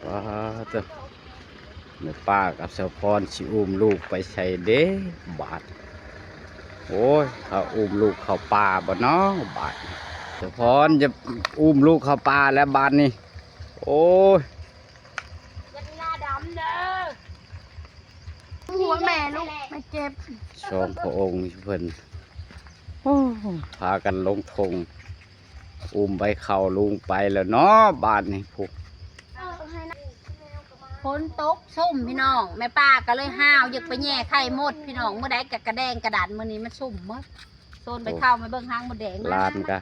ປາດເຕີ ແມ່ປ້າກັບສາວພອນຊິອຸ້ມລູກໄປໃສເດ້ບາດ? ໂອ້ຍ ເຂົາອຸ້ມລູກເຂົ້າປ່າບໍ່ນໍບາດ? ສາວພອນຈະອຸ້ມລູກເຂົ້າປ່າແລ້ວບາດນີ້. ໂອ້ຍ ຢ່າໜ້າດຳເດີ ຫົວແມ່ລູກແມ່ເຈັບ. ສອງພະອົງເພິ່ນ ໂອ້ ພາກັນລົງທົ່ງ ອຸ້ມໃບເຂົ້າລຸງໄປແລ້ວເນາະບາດນີ້ພຸ້ນ. ຝົນຕົກຊຸ່ມພີ່ນ້ອງ ແມ່ປ້າກໍເລີຍຫ້າວຢາກໄປແຍ່ໄຂ່ມົດພີ່ນ້ອງ. ມື້ໃດກໍກະແດງກະດັນ ມື້ນີ້ມັນຊຸ່ມໝົດ. ໂຊນໃບເຂົ້າມາເບິ່ງຫາງມົດແດງ ຫຼານກະ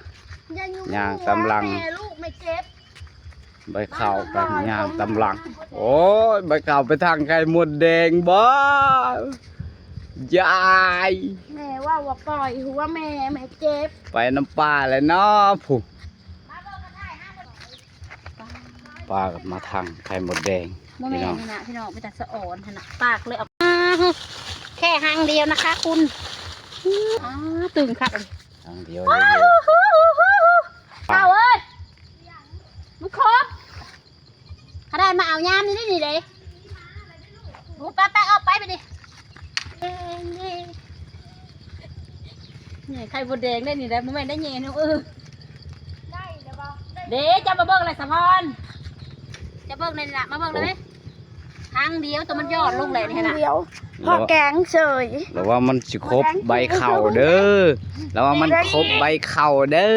ຍ່າງຕາມຫຼັງ ແມ່ລູກແມ່ເຈັບ. ໃບເຂົ້າກໍຍ່າງຕາມຫຼັງ. ໂອ້ຍ ໃບເຂົ້າໄປທາງໄຂ່ມົດແດງບໍ່? ຢາຍ ແມ່ເວົ້າວ່າປ່ອຍຫົວແມ່ ແມ່ເຈັບ. ໄປນຳປ້າແລ້ວເນາະພຸ້ນ. ປ້າກໍມາທາງໄຂ່ມົດແດງ ບໍ່ແມ່ນ ພີ່ນ້ອງ ນີ້ນະ ພີ່ນ້ອງ ເປັນຕາສະອອນຫັ້ນນະ. ປາກເລີຍອອກ ອ່າ ແຄ່ຫາງດຽວນະຄະຄຸນ. ອ່າ ຕຶງຄັກ ຫາງດຽວ ເຂົ້າເອີຍ ມັນຄົບ ຂະໜາດມາເອົາຍາມນີ້ນີ້ເດ້. ໂອ້ ໄປໆ ອອກໄປ ໄປດິ. ແຍ່ ແຍ່ໄຂ່ມົດແດງໄດ້ນີ້ໄດ້ ບໍ່ແມ່ນໄດ້ແຍ່ໜູ ເອີ ໄດ້ແລ້ວບໍ່? ເດ້ ເຈົ້າມາເບິ່ງແຫຼະສາວພອນ ເຈົ້າເບິ່ງແດ່ລະ ມາເບິ່ງໄດ້ໄໝ? ທາງດຽວ ໂຕມັນຍອດລົງແຫຼະນີ້ຫັ້ນນະ ດຽວ ພໍແກງເສີຍ. ລະວັງມັນຊິຄົບໃບເຂົ້າເດີ ລະວັງມັນຄົບໃບເຂົ້າເດີ.